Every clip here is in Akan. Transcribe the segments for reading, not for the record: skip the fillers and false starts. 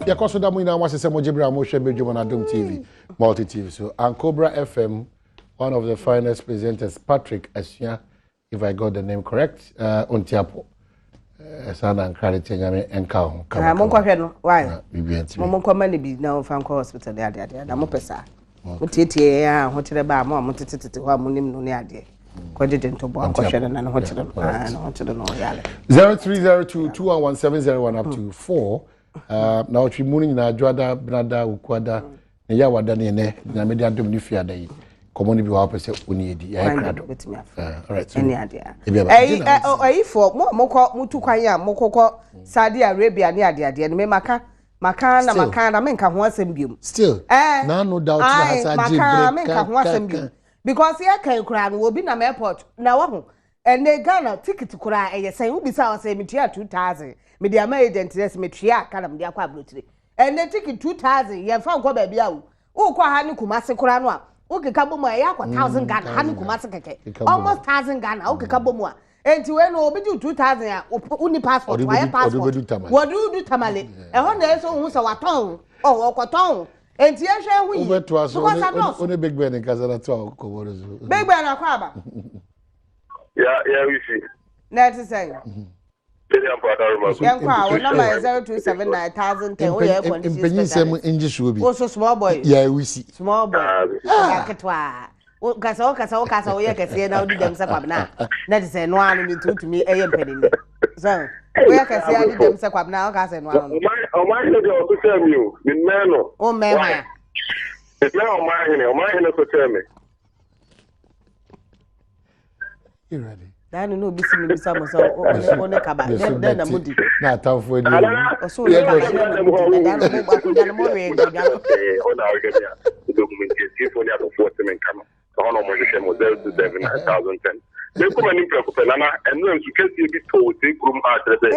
Yɛkɔ so da mo nyinaa mo ase sɛ mogye berɛ a mohwɛ Badwam on Adom TV, Multi TV so. Ankobra FM, one of the finest presenters, Patrick Asua, if I got the name correct, Ontiapo. Saa na nkra de teɛ Nyame nka wo ho. Ah, monkɔhwɛ no, why? Biribi ntimi. Mo monkɔma no bi na ɔmfa nkɔ hospital ne adeadeɛ na mopɛ saa. Motietie yɛn a ahokyerɛ ba a mo a motetetete hɔ a monim no ne adeɛ. Kɔgyegye ntoboa nkɔhwɛ no na ne ho kyerɛ no. Ah, ne ho kyerɛ no ɔyare. 0302 211701 up to 4. Na ɔtwe mu no nyinaa dwoada, benada, wukuada, ne yawada ne ɛnɛ Nyame de adom ne fiada yi. Kɔmɔ no bi wɔ hɔ a wopɛ sɛ wo ne yɛdi. Yɛayɛ krado. Ɛne adeɛ. Ɛyi ɛyifoɔ mo a mokɔ motu kwan a mokɔkɔ Saudi Arabia ne adeadeɛ no me maka maka na maka na menka ho asɛm biom. Still. Ɛɛ. Na no doubt na hasa gye maka menka ho asɛm biom because yɛ kan koraa no obi nam airport na wahu ɛnɛ Ghana ticket koraa ɛyɛ sɛn wobisa ɔsɛ metua 2000 mede ama agent sɛ metua aka na mede akɔ aburokyire ɛnɛ ticket 2000 yɛmfa nkɔ baabi a wo wokɔ ha ne Kumase koraa no a wokeka bɔ mu a ɛyɛ akɔ 1000 Ghana ha ne Kumase kɛkɛ almost 1000 Ghana wokeka bɔ mu a enti wei no obi gye 2000 a wonni passport wayɛ passport wɔde wodu Tamale ɛhɔ na ɛsɛ wohu sɛ watɔn ɔ ɔkɔtɔn enti yɛhwɛ ho yie wobɛtoa so because adɔɔso. Wo ne Big Ben nkasa na toa kɔmmɔ no so. Big Ben akɔ aba. Ya wisi. Na ɛte sɛn? Yɛnkɔ a wo number yɛ 0279 1010 woyɛ air condition Mpanyin nsɛm specialist. ngye soɔ bi. Wo so small boy. Ya wisi. Small boy. Ɔda ketewa. Wo kasa wo kasa wo kasa woyɛ kɛseɛ na wodi dɛm sɛ Kwabena a, na te sɛ ɛno ano no nti wotumi ɛyɛ mpanini. So woyɛ kɛseɛ adi dɛm sɛ Kwabena a woka sɛ ɛno ano no. Ɔman hene deɛ ɔso kyɛɛ me o, memmɛn no. Wommɛn hwan a? Memmɛn ɔman hene, ɔman hene so kyɛɛ me. Daa no na obi si mi bisa mo sɛ wo ne kaba dɛn na modi. Na atamfo ani. Ɔsɛ wo ne kaba dɛn na modi na daa no mo akonnwa no mo wee nkonnwa no. Ɔna ɔhwɛ me a wobɛhu me nti atiefoɔ ne adɔfoɔ te me nka no ɛhɔ na ɔmɔhwehwɛ mo 027 1010. Mekɔ m'anim prɛko pɛ nana ɛno nsu kɛseɛ bi tɔɔ sɛ kurom ha kyerɛ sɛ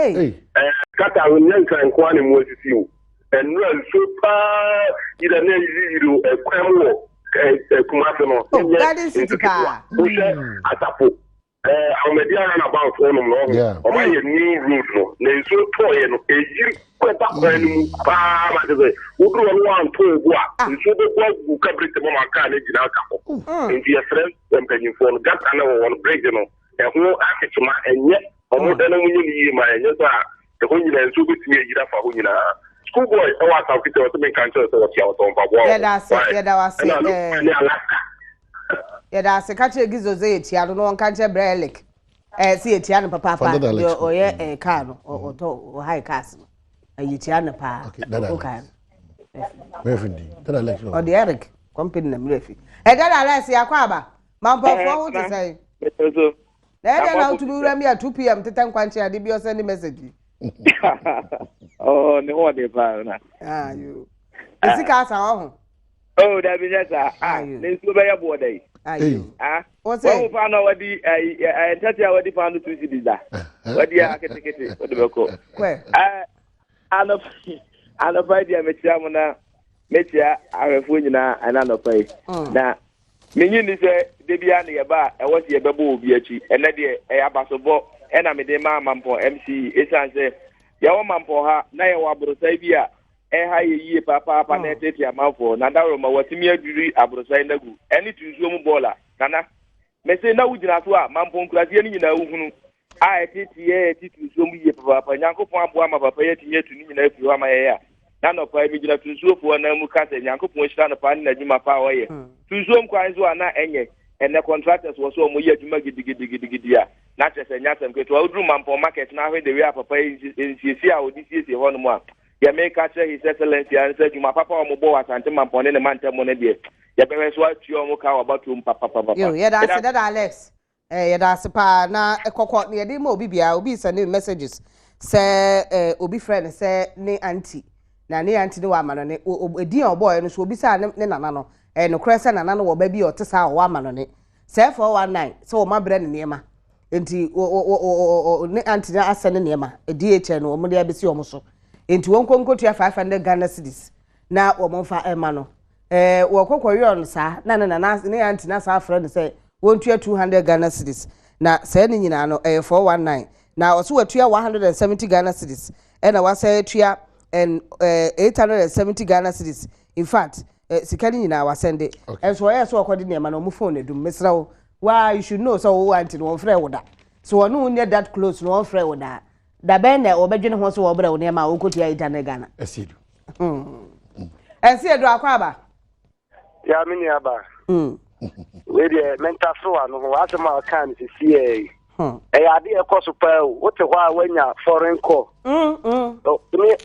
kata no nyɛ nkran nko ara na mu asisi o. Ɛnora nsuo paa yira na ɛyiriyiri ɛkwan mu wɔ Kumase no. Oh, Garden City paa. Wohwɛ asafo Ahomadi roundabout hɔnom no ɔho ɔmo ayɛ new road no na nsuo tɔɔyɛ no ɛyiri kɔba kwan no mu paa ma kyerɛ sɛ woduru hɔ no wanto wo bo a nsuo bɛgu agu kabiriti mu ma kaa no agyina aka hɔ. Nti yɛsrɛ mpanyinfoɔ no gata no wɔ hɔ no bridge no ɛho akekyema ɛnyɛ ɔmo hwɛ no ɔmo nyɛ no yie ma ɛnyɛ sɛ a ɛhɔ nyinaa nsuo bɛtumi ayiri afa hɔ nyinaa. School boy ɛwɔ asafo ketewa ɔsɛ menka nkyerɛ sɛ wɔte a wɔtɔn mpaboa wɔ Yɛda ase, yɛda wase. Ɛna ne Alaska. Yɛda ase ka kyerɛ Gizo sɛ yɛtia no na ɔnka nkyerɛ Brɛ Elik sɛ yɛtia no papaapa deɛ ɔyɛ kaa no ɔtɔ ɔhae cars no yɛtia no paa. Wokae no ɔde Eric company na mmerɛ fi ɛda da Alex yɛakɔ aba mampɔfoɔ ho te sɛn na ɛdɛ na wotumi wura mi a 2 pm tetɛ nkwankyɛn ade bi ɔsɛ ne message yi. Oh, ne ho ɔde paa na. Ayo. Esi ka asa ɔho. Oh, dabi nyɛ saa. Ah, ne nsuo bɛyɛ boɔ da yi. Ayo. Ah. Wɔn mu paano a wɔdi ɛyi ɛɛ ntɛte a wɔdi paano 2 cedis da. Wɔdi a ketekete wɔde bɛkɔ. Kɔɛ. Ɛɛ anɔpa anɔpa yi deɛ mekyia mo na mekyia ahwɛfoɔ nyinaa ɛna anɔpa yi. Na menyi ni sɛ de bia ne yɛba a ɛwɔ sɛ yɛbɛbɔ obi akyi. Ɛnɛ deɛ ɛyɛ abasobɔ ɛna mede ma Mampɔn MCE ɛsiane sɛ yɛwɔ Mampɔn ha na yɛwɔ aborosae bi a ɛha yɛ yie papaapa na ɛtete amanfoɔ na daworo ma wɔatumi adwiri aborosae no agu ɛne tunsuo mu bɔɔla nana mese na wogyina so a Mampɔn nkuraseɛ no nyinaa wohunu a ɛtete yɛ ɛte tunsuo mu yie papaapa. Nyankopɔn aboa ma papa yi atumi atu ne nyinaa afiri hɔ ama yɛyɛ a na nɔpa yi megyina tunsuofoɔ anan mu ka sɛ Nyankopɔn hyira no paa ne n'adwuma paa a ɔyɛ. Tunsuom kwan so a na ɛnyɛ ɛnɛ contractors wɔ so a wɔyɛ adwuma gidigidigidi a na kyerɛ sɛ nyɛ asɛm ketewa. Woduru Mampɔn market na ahwɛ the way a papa yi nsiesie a wɔde siesie hɔnom a deɛ meka kyerɛ His Excellency a sɛ adwuma papa a wɔbɔ wɔ Asante Mampɔn ne ne mantam mu no deɛ yɛbɛhwɛ so atua wɔn ka wɔ abatoɔ mu papapapa. Yo, yɛda ase dada Alex. Yɛda ase paa na kɔkɔ na yɛde ma obi biara obi send messages sɛ obi frɛ no sɛ ne auntie na ne auntie ne wɔ ama no ne edin a ɔbɔɔɛ no so obi saa ne nana no nokorɛ sɛ nana no wɔ ba bi a ɔte saa ɔwɔ ama no ne sɛ 419 sɛ wɔn abrɛ ne nneɛma nti ne auntie no asɛ ne nneɛma DHL no wɔn de abɛsi wɔn so nti wɔn nkɔ nkɔtua 500 Ghana cedis na wɔn mfa ɛma no wɔkɔ kɔyɔɔ no saa na ne nana ne auntie no asa afrɛ no sɛ wɔntua 200 Ghana cedis na sɛɛ ne nyinaa no ɛyɛ 419 na ɔso watua 170 Ghana cedis ɛna wasa atua. and 870 Ghana cedis. In fact, sika no nyinaa wasɛnde. Ɛnso ɔyɛɛ sɛ ɔkɔde nneɛma no, ɔmo phone no adum. Mesrɛ wo, waa you should know sɛ wo aunty no wɔmfrɛ wo da. So wɔne wo nyɛ that close no wɔmfrɛ wo da. Da bɛn na wɔbɛdwene ho sɛ wɔbrɛ wo nneɛma a wokɔtua 800 Ghana? Ɛsi edu. Ɛsi edu akɔ aba. Ya me nua ba. Wei deɛ mentafere w'ano ho w'asɛm a ɔkaa no sisiɛ yi. Ɛyɛ ade a ɛkɔ so paa o. Wote hɔ a woanya foreign call. Ne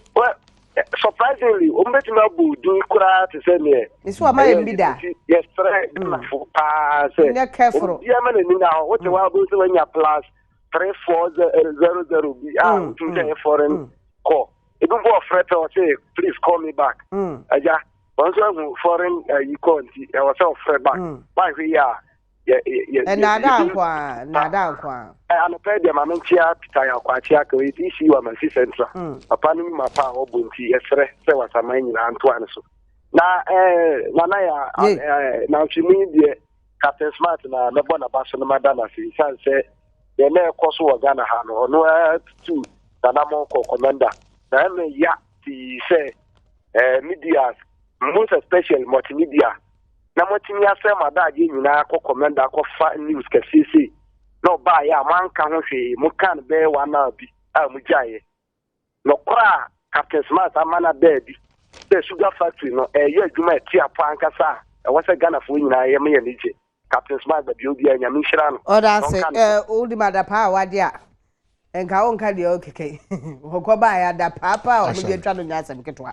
surprisingly wɔn bɛtumi abɔ wo din koraa te sɛ neɛ. Nso ɔma yɛn bi da. Yɛsrɛ Ghanafo paa sɛ. Nyɛ careful. Obiara ma n'ani na hɔ. Wote hɔ a wobɛhu sɛ woanya plus 3400 bi a wotumi sɛ ɛyɛ foreign call. Ebi mpo ɔfrɛ pɛ ɔse please call me back. Agya. Wɔn nso ahu foreign ayi kɔ nti ɛwɔ sɛ ɔfrɛ back. Wanhwɛ yi a yɛ yɛ yɛ. Nnaadaa nko a nnaadaa nko a. Ɛ anɔpɛ deɛ maame nkyia Peter yɛ akwaakye aka ɔyɛ DC wɔ Amansi Central. Papa no nnwuma pa a ɔbɔ nti yɛsrɛ sɛ wasaman nyinaa ntoa ne so. Na ɛɛ nana yɛ ɛɛ nantwi mu yi deɛ Captain Smart na mɛbɔ n'aba so na mada n'ase nsan sɛ deɛ na ɛkɔ so wɔ Ghana ha no ɔno ara tutu nanamɔn kɔ commander na ɛmɛ ya pii sɛ eh, media most especially multimedia na moatumi asɛ mo adagyeɛ nyinaa kɔ kɔmɛnda kɔfa news kɛseɛ sei na ɔbaeɛ a moanka ho hwee moka no bɛyɛ one hour bi a mogyaeɛ nɔkorɛ a Captain Smart ama no adaa bi sɛ sugar factory no ɛyɛ adwuma ɛte apɔ ankasa a ɛwɔ sɛ Ghanafoɔ nyinaa yɛma yɛn ani gye Captain Smart baabi obiara Nyame nhyira no. Ɔda ase eh, wonim adapaa a wagye a nka wonka deɛ ɔkeka yi ɔkɔ baeɛ adapaa paa a wɔde atwa no nyɛ asɛm ketewa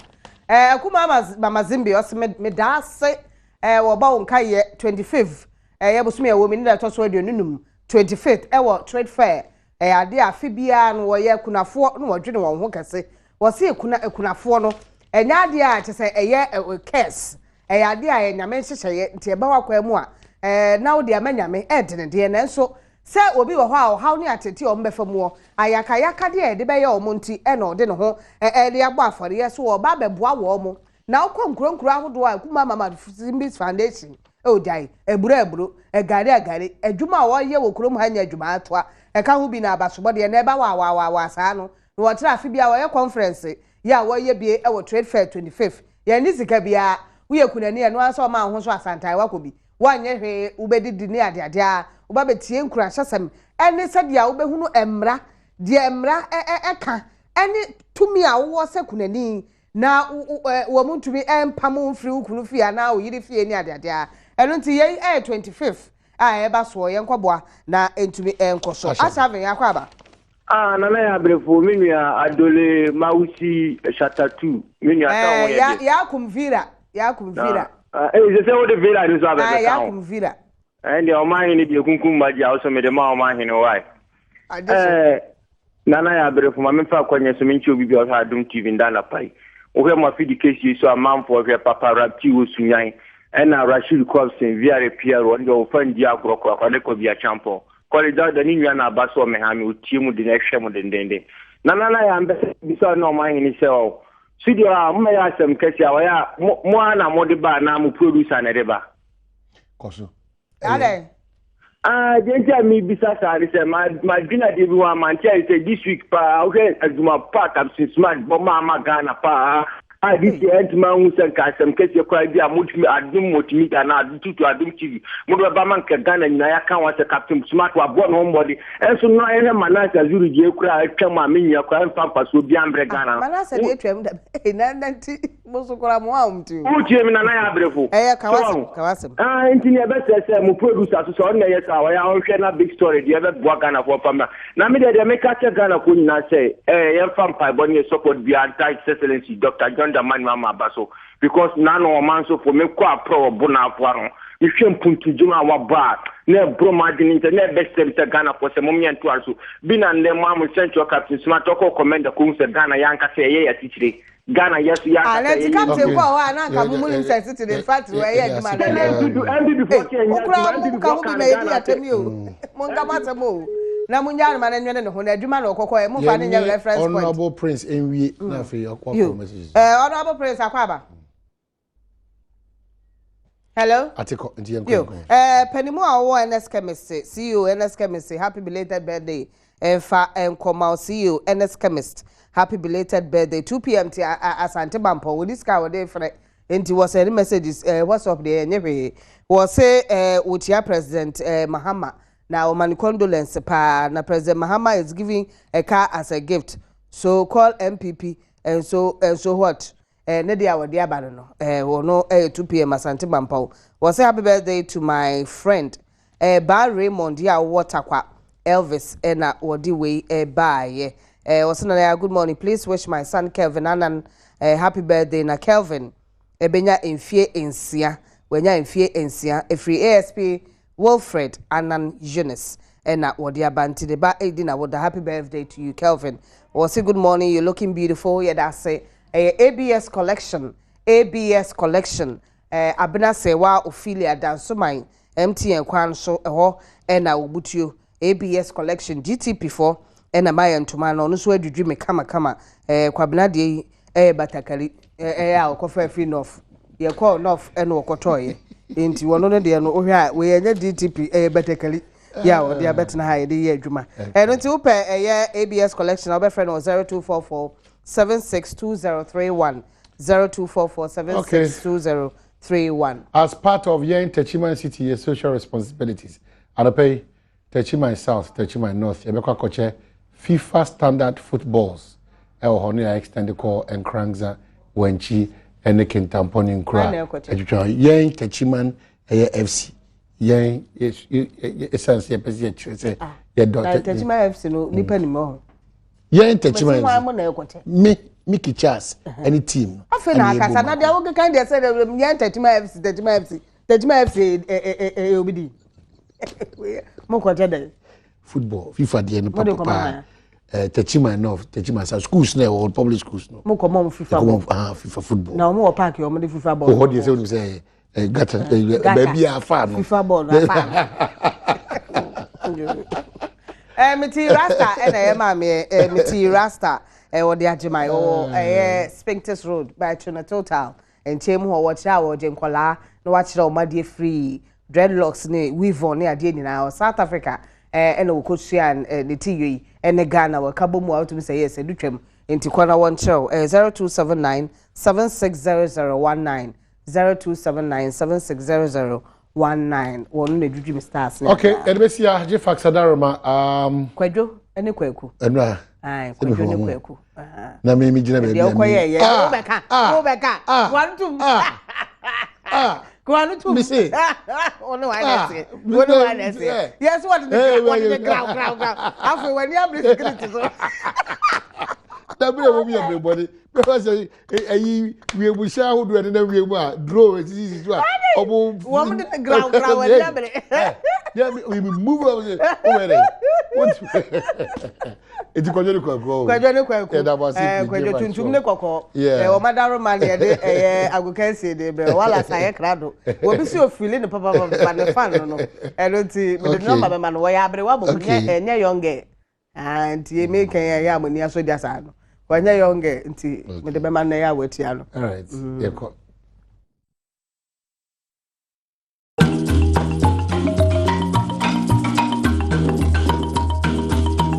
eh, akuma ama mama zimbi ɔse meda ase eh, wɔbɔ wo nkayɛ 25 ɛyɛ eh, bosome a ɛwɔ mu ne da ɛtɔ so 25 25th ɛwɔ trade fair ɛyɛ adeɛ a afe biara no wɔyɛ akunafoɔ na wɔdwene wɔn ho kɛse wɔse akuna akunafoɔ no ɛnyɛ adeɛ a kyɛ sɛ ɛyɛ curse Ɛyɛ adeɛ a ɛyɛ Nyame nhyehyɛeɛ, nti ɛba w'akwan mu a, ɛɛ, na wode ama Nyame, ɛɛdene deɛ, nanso sɛ obi wɔ hɔ a ɔhaw ne ateetee a wɔbɛfa muɔ, ayakayakadeɛ a yɛde bɛyɛ wɔn nti na ɔde ne ho ɛɛde abɔ afɔreɛ, so ɔreba abɛboa wɔn. Na wokɔ nkuro nkuro ahodoɔ a, Kumah Mama Simbi's Foundation, oh gyae, aburo aburo, agari agari, adwuma a wɔyɛ wɔ kurom ha nyɛ adwuma atoa, ɛka ho bi na abasobɔdeɛ na ɛba waawaawaawaa saa no, na wɔkyerɛ afe biara wɔyɛ conference yɛ a wɔyɛ bie wɔ Trade Fair 25th, Yɛnnye sika biara. Woyɛ kunani a, ɛno ara sɛ ɔma wo ho so asantae woakɔ bi. Woanyɛ hwee, wobɛdidi ne adeade ara. Woba bɛtie nkuranhyɛsɛm ne sɛdeɛ wobɛhunu mmara, deɛ mmara ka ne tumi a wowɔ sɛ kunani na wɔn ntumi mpam wo mfiri wo kunu fie anaa wo yere fie ne adeade ara. Ɛno nti yei yɛ 25th a ɛreba soɔ, yɛnkɔboa na ɛntumi nkɔ so. Ashaven, yɛakɔ aba. Ah Nana yɛ abrefo me nua Adole Mawusi Shatta 2 me nua sɛ ɔho yɛ de. Yakum Vera Yakum Vera. Eh sɛ sɛ wode Vera no nso abɛbɛka ho. Yakum Vera. Ɛn deɛ ɔman hene deɛ kunkum ma gye awoso mede ma ɔman hene wae. Eh Nana yɛ abrefo ma memfa akwanya so menkyɛ obi bi a ɔhwɛ Adom TV nda anapa yi. Wohwɛ mo afidi kɛsie so amanfoɔ hwɛ Papa Rapti wɔ Sunyan ɛna Rashid Kobson Viare Piero ɔno deɛ ɔmfa ndi agorɔ korakora ne Kwabi Acheampong. Kɔre Dauda ne nua na aba so ɔmɛha me otie mu den ɛhwɛ mo dendenden. Na nana yɛ ambɛ sɛ bisa ɔne ɔman hene sɛ ɔ studio a mo yɛ asɛm kɛse a ɔyɛ a mo mo ara na mo de ba anaa mo producer na ɛde ba. Kɔ so. Adɛn? Ah, deɛ nti a mebisa saa ne sɛ madwene adeɛ bi ho a mante ayɛ sɛ this week paa wohwɛ adwuma pa Captain Smart bɔ maa ma Ghana paa a this year ɛntumi anhu sɛ nka asɛm kɛseɛ koraa bi a motumi adom multimedia anaa adom tutu adom tv mode bɛba ma nka Ghana nyinaa yɛaka ho asɛ Captain Smart waboa ne ho mmɔde ɛnso no ayɛhwɛ Manase Azuri deɛ koraa atwam a me nua koraa ɛmfa mfasoɔ biara mbrɛ Ghana ah, Manase deɛ atwam da na na nti mo so koraa mo a wɔn ti wotie me nana yɛ abrɛfo ɛyɛ kawasɛm kawasɛm ah nti ne ɛbɛsrɛ sɛ mo producer so sɛ ɔno na ɛyɛ saa ɔyɛ ɔnhwɛ na big story deɛ ɛbɛboa Ghanafoɔ fa mmra Na me deɛ deɛ meka kyɛ Ghanafoɔ nyinaa sɛ eh yɛmfa mpaebɔ ne yɛ support biara nta His Excellency Doctor John Dramani Mahama aba so because n'ano ɔmansofoɔ mekɔ aprɔ wɔ Bonafoa no mehwɛ mpuntudwuma a wabɔ a na ɛboro m'adwene nti na ɛbɛsrɛ me sɛ Ghanafoɔ sɛ mom yɛntoa so bi na nnɛ mo a mo nsɛnkyerɛ Captain Smart ɔkɔ kɔmɛnda kɔhu sɛ Ghana yɛ ankasa yɛyɛ yɛ asikyire Ghana yɛ so yɛ Ah, ankasa na nti yɛyɛ captain Okay. kɔ hɔ a na anka mo mu nim sɛ city ne factory wɔ ɛyɛ adwuma na ɛyɛ. NPP NPP foɔ sɛ ɛnyɛ Okura adwuma mo NPP ka foɔ ho bi ka ma no yɛdi Ghana sɛ atɛm yi o. Mo nka mo asɛm o. Na mo nyaa no ma no nwene ne ho na adwuma na ɔkɔkɔ yɛ mo nfa no nyɛ Yɛne reference point. Honourable Prince nwie na afei ɔkɔ Yo. messages. Eh, Honourable Prince akɔ aba. Hello. Atikɔ nti yɛnkɔ Yo. yɛnkɔ. Eh, panimu a ɔwɔ NS Chemist, CEO NS Chemist, happy belated birthday. Ɛmfa nkɔ ma CEO Ernest Chemist happy belated birthday 2 pm ti Asante Mampɔn wɔde sika a wɔde frɛ nti wɔsɛn messages WhatsApp deɛ ɛnyɛ hwee. Wɔse wɔtia President Mahama na wɔma no condolence paa na President Mahama is giving a car as a gift, so call NPP and so and so what ne deɛ a wɔde aba no wɔno ɛyɛ 2 pm Asante Mampɔn. Wɔse happy birthday to my friend Baa Raymond yi a wɔwɔ Takwa Elvis ɛna wɔde wei ɛbaayɛ. Wɔsɛ nana, good morning, please wish my son Kelvin Anan happy birthday na Kelvin ɛbɛnya mfie 6, wanya mfie 6 ɛfiri ASP Wilfred Anan Eunice ɛna wɔde aba nti ne ba ɛdi na wɔda. Happy birthday to you, Kelvin. Wɔsi good morning, you looking beautiful, yɛda ase. Ɛyɛ ABS Collection, ABS Collection, Abena Sɛwa Ophelia Dansoman MTN kwan so ɛhɔ ɛna obutuo. ABS Collection GTP fo ɛna mayɛ ntoma no, ɔno nso adwidwi me kamakama. Kwabena deɛ yi ɛyɛ batakari ɛyɛ a ɔkɔfa afiri north, yɛkɔɔ north ɛna ɔkɔtɔɔyɛ nti wɔno no deɛ no wohwɛ a wei ɛnyɛ GTP, ɛyɛ batakari yɛ a ɔde abɛtena ha yɛde yɛ adwuma. Ɛno nti wopɛ ɛyɛ ABS Collection a, wobɛfrɛ no wɔ 0244 762031, 0244 762031. As part of yɛn Techiman City yɛ social responsibilities, anɔpɛ yi Techiman South, Techiman North yɛbɛkɔ akɔkyɛ FIFA standard footballs ɛwɔ hɔ no yɛ extend kɔ Nkoranza, Wankyi ɛne Kintampɔ ne nkura atwitwa. Yɛn Techiman ɛyɛ FC yɛn ɛsiane sɛ yɛpɛ sɛ yɛkyerɛ sɛ yɛdɔ Techiman FC no nipa nim hɔ. Yɛn Techiman FC, me Mickey Charles ɛne team no. Afei na akasa na deɛ wokeka deɛ sɛ yɛn Techiman FC, Techiman FC, Techiman FC ɛyɛ obi di mo kɔkyɛ dɛ. Football FIFA deɛ no papapaa Techiman North, Techiman South schools na ɛwɔ public schools no. Mo kɔ mɔ mo FIFA ball. Ah, FIFA football. Na wɔn wɔ park wɔn de FIFA ball. Ɔhɔ deɛ sɛ wɔn sɛ gata baabi a afa no. FIFA ball no afa no. Meti rasta ɛna ɛyɛ maame meti rasta wɔde agye ma ɛwɔ ɛyɛ Spintex Road by Tuna Total nkyɛn mu hɔ. Wɔkyerɛ a wɔgye nkɔlaa na wɔakyerɛ wɔn adeɛ free, dreadlocks ne weave on ne adeɛ nyinaa. Wɔ South Africa ɛna wɔkɔsua ne ti yie ɛne Ghana wɔka bɔ mu a wotumi sɛ yɛ sɛ du twam nti kɔ na wɔnkyerɛw. 0279 760019, 0279 760019. Wɔn na edwidwi mi stars ne. Okay, yɛde bɛsi a gye fax adaroma. Kwadwo ne Kwaku. Ɛnura. Ayi, Kwadwo ne Kwaku. Na mi mi gyina baabi a mi. Deɛ ɔkɔ yɛ wobɛka wobɛka wano tum wano tum. Mi se. Wɔne wa na ɛsɛ wɔne wa na ɛsɛ yɛsɛ wɔde ne wɔde ne graw graw graw afei wɔn ani abiri security so. Dabi na wɔn mu yɛ bere bɔne bɛfa sɛ ɛyi wiemuhyɛ ahodoɔ ɛne na wiem a drone esisi so a ɔmo. Wɔn de ne graw graw wɔn ani abiri. Yeah, we move on sɛ o wɛ dɛ eti Kwadwo ne Kwaku o. Kwadwo ne Kwaku, Kwadwo tuntum ne kɔkɔɔ wɔn adaroma ne yɛde ɛyɛ agokansie de brɛ wala sa yɛ krado wɔbi si ofili ne papapapa ne fan no ɛno nti mede nɔmba bɛma no. Wɔyɛ aberewa bɔ nyɛ ɛnyɛ young girl. Ah, nti emi kan yɛ yɛ amoni aso gya saa no wɔnyɛ young girl nti mede bɛma no yɛ a wɔatia no. All right, yɛkɔ.